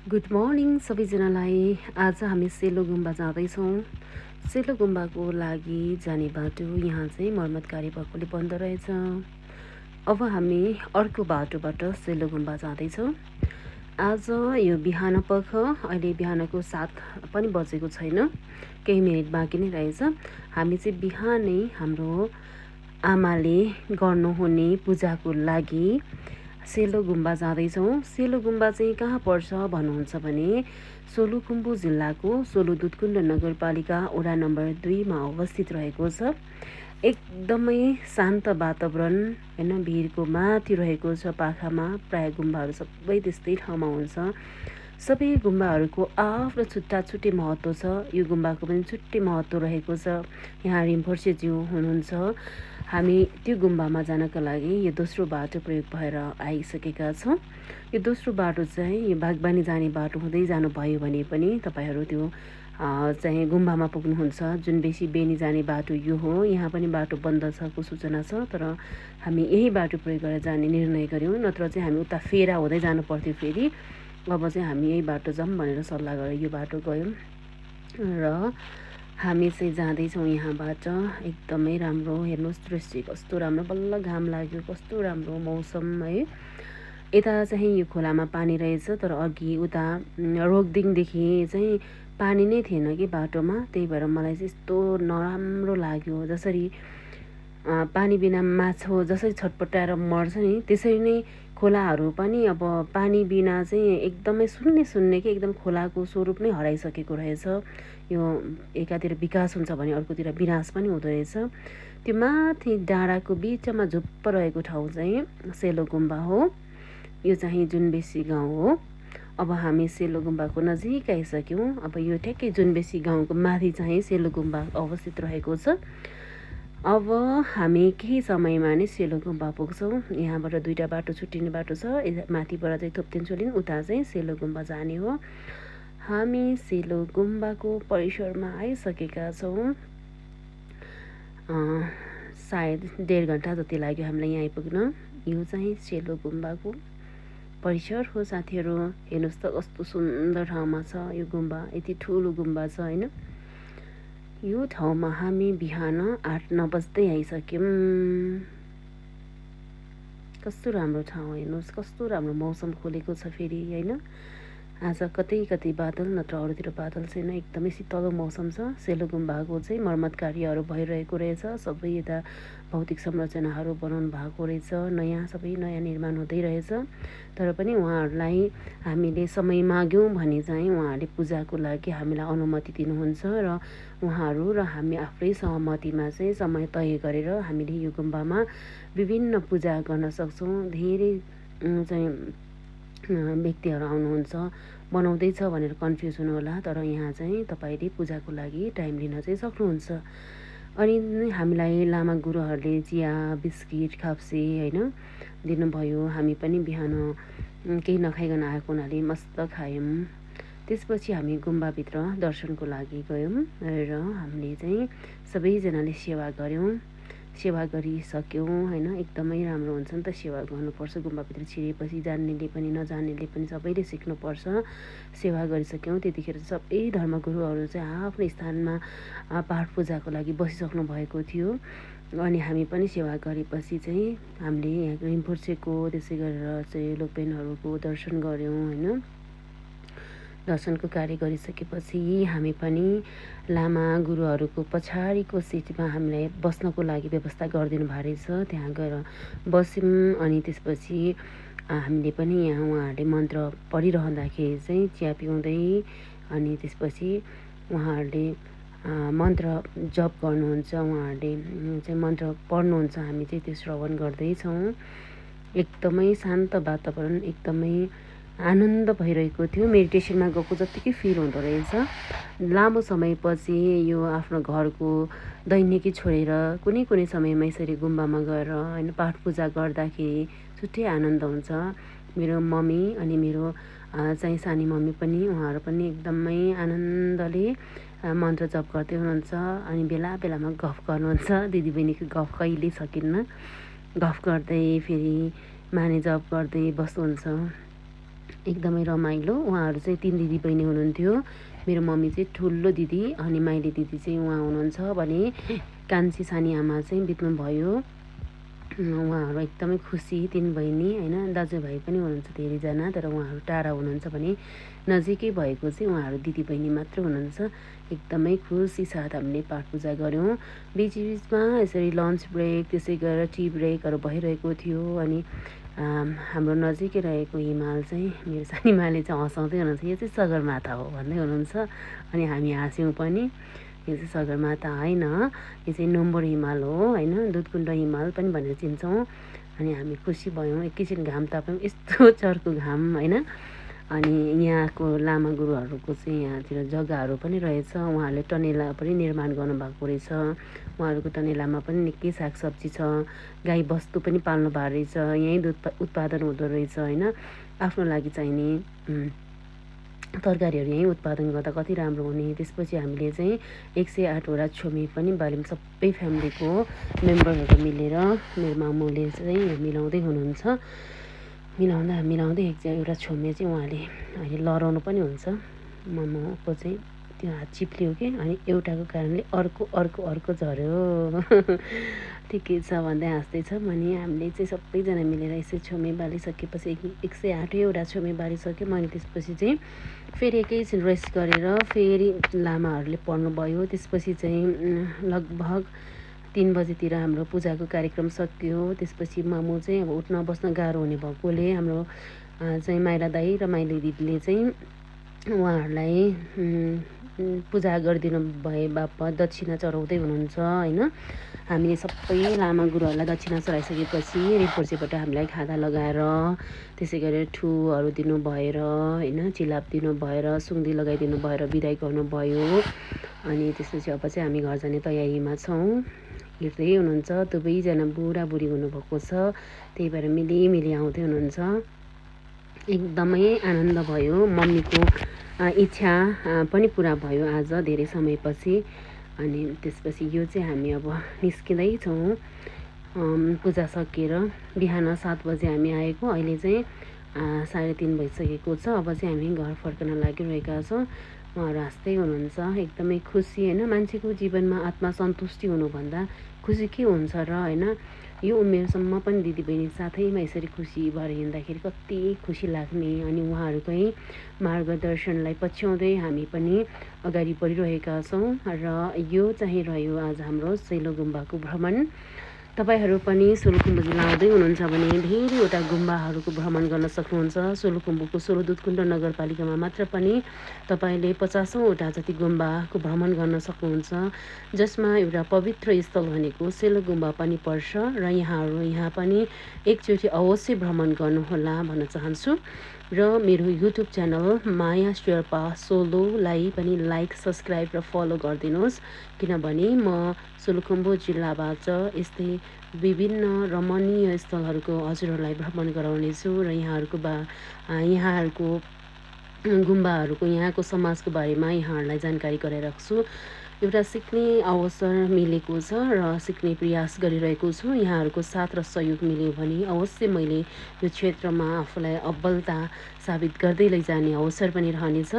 Good morning सबैजनालाई। आज हामी सेलो गुम्बा जाँदैछौँ। सेलो गुम्बाको लागि जाने बाटो यहाँ चाहिँ मर्मत कार्य भएकोले बन्द रहेछ। अब हामी अर्को बाटोबाट सेलो गुम्बा जाँदैछौँ। आज यो बिहान पख, अहिले बिहानको 7 पनि बजेको छैन, केही मिनट बाँकी नै रहेछ। हामी चाहिँ बिहानै हाम्रो आमाले गर्नुहुने पूजाको लागि सेलो गुम्बा जाँदैछौँ। सेलो गुम्बा चाहिँ कहाँ पर्छ भन्नुहुन्छ भने सोलुखुम्बु जिल्लाको सोलुदुधकुण्ड नगरपालिका वडा नम्बर 2 मा अवस्थित रहेको छ। एकदमै शान्त वातावरण होइन, भिरको माथि रहेको छ पाखामा। प्राय गुम्बाहरू सबै त्यस्तै ठाउँमा हुन्छ। सबै गुम्बाहरूको आफ्नो छुट्टै महत्त्व छ। यो गुम्बाको पनि छुट्टै महत्त्व रहेको छ। यहाँ रिम्फोर्सेज्यू हुनुहुन्छ। हामी त्यो गुम्बामा जानका लागि यो दोस्रो बाटो प्रयोग भएर आइसकेका छौँ। यो दोस्रो बाटो चाहिँ यो बागबानी जाने बाटो हुँदै जानुभयो भने पनि तपाईँहरू त्यो चाहिँ गुम्बामा पुग्नुहुन्छ। जुन बेसी बेनी जाने बाटो यो हो। यहाँ पनि बाटो बन्द छको सूचना छ, तर हामी यही बाटो प्रयोग गरेर जाने निर्णय गऱ्यौँ। नत्र चाहिँ हामी उता फेरा हुँदै जानु पर्थ्यो फेरि। अब चाहिँ हामी यही बाटो जाऊँ भनेर सल्लाह गरेर यो बाटो गयौँ र हामी चाहिँ जाँदैछौँ यहाँबाट। एकदमै राम्रो, हेर्नुहोस् दृश्य कस्तो राम्रो, बल्ल घाम लाग्यो, कस्तो राम्रो मौसम है। यता चाहिँ यो खोलामा पानी रहेछ, तर अघि उता रोकदिङदेखि चाहिँ पानी नै थिएन कि बाटोमा। त्यही भएर मलाई चाहिँ यस्तो नराम्रो लाग्यो। जसरी पानी बिना माछा जसरी छटपटाएर मर्छ नि, त्यसरी नै खोलाहरू पनि अब पानी बिना चाहिँ एकदमै शून्य कि एकदम खोलाको स्वरूप नै हराइसकेको रहेछ। यो एकातिर विकास हुन्छ भने अर्कोतिर विनाश पनि हुँदो रहेछ। त्यो माथि डाँडाको बिचमा झुप्प रहेको ठाउँ चाहिँ सेलो गुम्बा हो। यो चाहिँ जुनबेसी गाउँ हो। अब हामी सेलो गुम्बाको नजिक आइसक्यौँ। अब यो ठ्याक्कै जुनबेसी गाउँको माथि चाहिँ सेलो गुम्बा अवस्थित रहेको छ। अब हामी केही समयमा नै सेलो गुम्बा पुग्छौँ। यहाँबाट दुईवटा बाटो छुट्टिने बाटो छ। माथिबाट चाहिँ थोप्तेन्चोलिन, उता चाहिँ सेलो गुम्बा जाने हो। हामी सेलो गुम्बाको परिसरमा आइसकेका छौँ। सायद 1.5 घन्टा जति लाग्यो हामीलाई यहाँ आइपुग्न। यो चाहिँ सेलो गुम्बाको परिसर हो साथीहरू। हेर्नुहोस् त कस्तो सुन्दर ठाउँमा छ यो गुम्बा। यति ठुलो गुम्बा छ होइन। यो ठाउँमा हामी बिहान 8-9 बज्दै आइसक्यौँ। कस्तो राम्रो ठाउँ, हेर्नुहोस् कस्तो राम्रो मौसम खोलेको छ फेरि होइन। आज कतै बादल, नत्र अरूतिर बादल छैन। एकदमै शीतल मौसम छ। सेलो गुम्बाको चाहिँ मर्मत कार्यहरू भइरहेको रहेछ। सबै यता भौतिक संरचनाहरू बनाउनु भएको रहेछ। सबै नयाँ निर्माण हुँदै रहेछ। तर पनि उहाँहरूलाई हामीले समय माग्यौँ भने चाहिँ उहाँहरूले पूजाको लागि हामीलाई अनुमति दिनुहुन्छ र उहाँहरू र हामी आफ्नै सहमतिमा चाहिँ समय तय गरेर हामीले यो गुम्बामा विभिन्न पूजा गर्न सक्छौँ। धेरै चाहिँ व्यक्तिहरू आउनुहुन्छ, बनाउँदैछ भनेर कन्फ्युज हुनु होला, तर यहाँ चाहिँ तपाईँले पूजाको लागि टाइम लिन चाहिँ सक्नुहुन्छ। अनि हामीलाई लामा गुरुहरूले चिया, बिस्किट, खाप्से होइन दिनुभयो। हामी पनि बिहान केही नखाइकन आएको हुनाले मस्त खायौँ। त्यसपछि हामी गुम्बाभित्र दर्शनको लागि गयौँ र हामीले चाहिँ सबैजनाले सेवा गऱ्यौँ। सेवा गरिसक्यौँ होइन। एकदमै राम्रो हुन्छ नि त सेवा गर्नुपर्छ। गुम्बाभित्र छिरेपछि जान्नेले पनि नजान्नेले पनि सबैले सिक्नुपर्छ। सेवा गरिसक्यौँ। त्यतिखेर सबै धर्मगुरुहरू चाहिँ आफ्नो स्थानमा पाठ पूजाको लागि बसिसक्नु भएको थियो। अनि हामी पनि सेवा गरेपछि चाहिँ हामीले यहाँ रिम्फोर्सेको, त्यसै गरेर चाहिँ लोकपेनहरूको दर्शन गऱ्यौँ होइन। दर्शनको कार्य गरिसकेपछि हामी पनि लामा गुरुहरूको पछाडिको सिटमा हामीलाई बस्नको लागि व्यवस्था गरिदिनु भएको रहेछ। त्यहाँ गएर बस्यौँ। अनि त्यसपछि हामीले पनि यहाँ उहाँहरूले मन्त्र पढिरहँदाखेरि चाहिँ चिया पिउँदै, अनि त्यसपछि उहाँहरूले मन्त्र जप गर्नुहुन्छ, उहाँहरूले चाहिँ मन्त्र पढ्नुहुन्छ, हामी चाहिँ त्यो श्रवण गर्दैछौँ। एकदमै शान्त वातावरण, एकदमै आनन्द भइरहेको थियो। मेडिटेसनमा गएको जत्तिकै फिल हुँदो रहेछ। लामो समयपछि यो आफ्नो घरको दैनिकी छोडेर कुनै समयमा यसरी गुम्बामा गएर होइन पाठ पूजा गर्दाखेरि छुट्टै आनन्द हुन्छ। मेरो मम्मी अनि मेरो चाहिँ सानी मम्मी पनि, उहाँहरू पनि एकदमै आनन्दले मन्त्र जप गर्दै हुनुहुन्छ। अनि बेलामा गफ गर्नुहुन्छ। दिदीबहिनीको गफ कहिले सकिन्न। गफ गर्दै फेरि माने जप गर्दै बस्नुहुन्छ। एकदमै रमाइलो। उहाँहरू चाहिँ 3 दिदी बहिनी हुनुहुन्थ्यो। मेरो मम्मी चाहिँ ठुलो दिदी अनि माइली दिदी चाहिँ उहाँ हुनुहुन्छ भने कान्छी सानी आमा चाहिँ बित्नुभयो। उहाँहरू एकदमै खुसी 3 बहिनी होइन। दाजुभाइ पनि हुनुहुन्छ धेरैजना, तर उहाँहरू टाढा हुनुहुन्छ भने नजिकै भएको चाहिँ उहाँहरू दिदी बहिनी मात्र हुनुहुन्छ। एकदमै खुसी साथ हामीले पाठ पूजा गऱ्यौँ। बिचबिचमा यसरी लन्च ब्रेक, त्यसै गरेर टी ब्रेकहरू भइरहेको थियो। अनि हाम्रो नजिकै रहेको हिमाल चाहिँ मेरो सानीमाले चाहिँ हँसाउँदै हुनुहुन्छ, यो चाहिँ सगरमाथा हो भन्दै हुनुहुन्छ। अनि हामी हाँस्यौँ पनि, यो चाहिँ सगरमाथा होइन, यो चाहिँ नोम्बर हिमाल हो होइन, दुधकुण्ड हिमाल पनि भनेर चिन्छौँ। अनि हामी खुसी भयौँ। एकैछिन घाम ताप्यौँ, यस्तो चर्को घाम होइन। अनि यहाँको लामा गुरुहरूको चाहिँ यहाँतिर जग्गाहरू पनि रहेछ। उहाँहरूले टनेला पनि निर्माण गर्नुभएको रहेछ। उहाँहरूको टनेलामा पनि निकै सागसब्जी छ, गाई बस्तु पनि पाल्नु भएको रहेछ, यहीँ दुध उत्पादन हुँदो रहेछ होइन। आफ्नो लागि चाहिने तरकारीहरू यहीँ उत्पादन गर्दा कति राम्रो हुने। त्यसपछि हामीले चाहिँ 108 वटा छोमी पनि बाल्यौँ, सबै फ्यामिलीको मेम्बरहरू मिलेर। मेरो मामुले चाहिँ मिलाउँदै हुनुहुन्छ। मिलाउँदै एउटा छोमे चाहिँ उहाँले अहिले लहराउनु पनि हुन्छ। मामुको चाहिँ त्यो हात चिप्लियो कि, अनि एउटाको कारणले अर्को झऱ्यो। ठिकै छ भन्दै हाँस्दैछ। अनि हामीले चाहिँ सबैजना मिलेर यसै छोमे बालिसकेपछि 108 वटा छोमे बालिसक्यो। मैले त्यसपछि चाहिँ फेरि एकैछिन रेस्ट गरेर फेरि लामाहरूले पढ्नुभयो। त्यसपछि चाहिँ लगभग 3 बजीतिर हाम्रो पूजाको कार्यक्रम सकियो। त्यसपछि मामु चाहिँ अब उठ्न बस्न गाह्रो हुने भएकोले हाम्रो चाहिँ माइला दाई र माइली दिदीले चाहिँ उहाँहरूलाई पूजा गरिदिनु भए बापत दक्षिणा चढाउँदै हुनुहुन्छ होइन। हामीले सबै लामा गुरुहरूलाई दक्षिणा चढाइसकेपछि रिपोर्सीबाट हामीलाई खादा लगाएर, त्यसै गरेर ठुहरू दिनु भएर होइन, चिलाप दिनु भएर, सुङ्दी लगाइदिनु भएर बिदाई गर्नुभयो। अनि त्यसपछि अब चाहिँ हामी घर जाने तयारीमा छौँ। हिँड्दै हुनुहुन्छ, दुवैजना बुढाबुढी हुनुभएको छ, त्यही भएर मिली आउँदै हुनुहुन्छ। एकदमै आनन्द भयो। मम्मीको इच्छा पनि पुरा भयो आज धेरै समयपछि। अनि त्यसपछि यो चाहिँ हामी अब निस्किँदैछौँ पूजा सकिएर। बिहान 7 बजे हामी आएको, अहिले चाहिँ 3:30 भइसकेको छ। अब चाहिँ हामी घर फर्कन लागिरहेका छौँ। उहाँहरू हाँस्दै हुनुहुन्छ, एकदमै खुसी होइन। मान्छेको जीवनमा आत्मा सन्तुष्टि हुनुभन्दा खुसी के हुन्छ र होइन। यो उमेरसम्म पनि दिदीबहिनी साथैमा यसरी खुसी भएर हिँड्दाखेरि कति खुसी लाग्ने। अनि उहाँहरूकै मार्गदर्शनलाई पछ्याउँदै हामी पनि अगाडि बढिरहेका छौँ। र यो चाहिँ रह्यो आज हाम्रो सेलो गुम्बाको भ्रमण। तपाईँहरू पनि सोलुखुम्बु जिल्ला आउँदै हुनुहुन्छ भने धेरैवटा गुम्बाहरूको भ्रमण गर्न सक्नुहुन्छ। सोलुखुम्बुको दुधकुण्ड नगरपालिकामा मात्र पनि तपाईँले 50औं वटा जति गुम्बाको भ्रमण गर्न सक्नुहुन्छ, जसमा एउटा पवित्र स्थल भनेको सेलो गुम्बा पनि पर्छ। र यहाँ पनि एकचोटि अवश्य भ्रमण गर्नुहोला भन्न चाहन्छु। र मेरो युट्युब च्यानल माया शेर्पा सोलोलाई पनि लाइक, सब्सक्राइब र फलो गरिदिनुहोस्, किनभने म सोलुखुम्बु जिल्लाबाट यस्तै विभिन्न रमणीय स्थलहरूको हजुरहरूलाई भ्रमण गराउनेछु। र यहाँहरूको गुम्बाहरूको, यहाँको समाजको बारेमा यहाँहरूलाई जानकारी गराइराख्छु। एउटा सिक्ने अवसर मिलेको छ र सिक्ने प्रयास गरिरहेको छु। यहाँहरूको साथ र सहयोग मिल्यो भने अवश्य मैले यो क्षेत्रमा आफूलाई अब्बलता साबित गर्दै लैजाने अवसर पनि रहनेछ।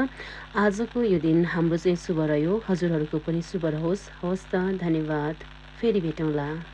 आजको यो दिन हाम्रो चाहिँ शुभ रह्यो, हजुरहरूको पनि शुभ रहोस्। हवस् त, धन्यवाद। फेरि भेटौँला।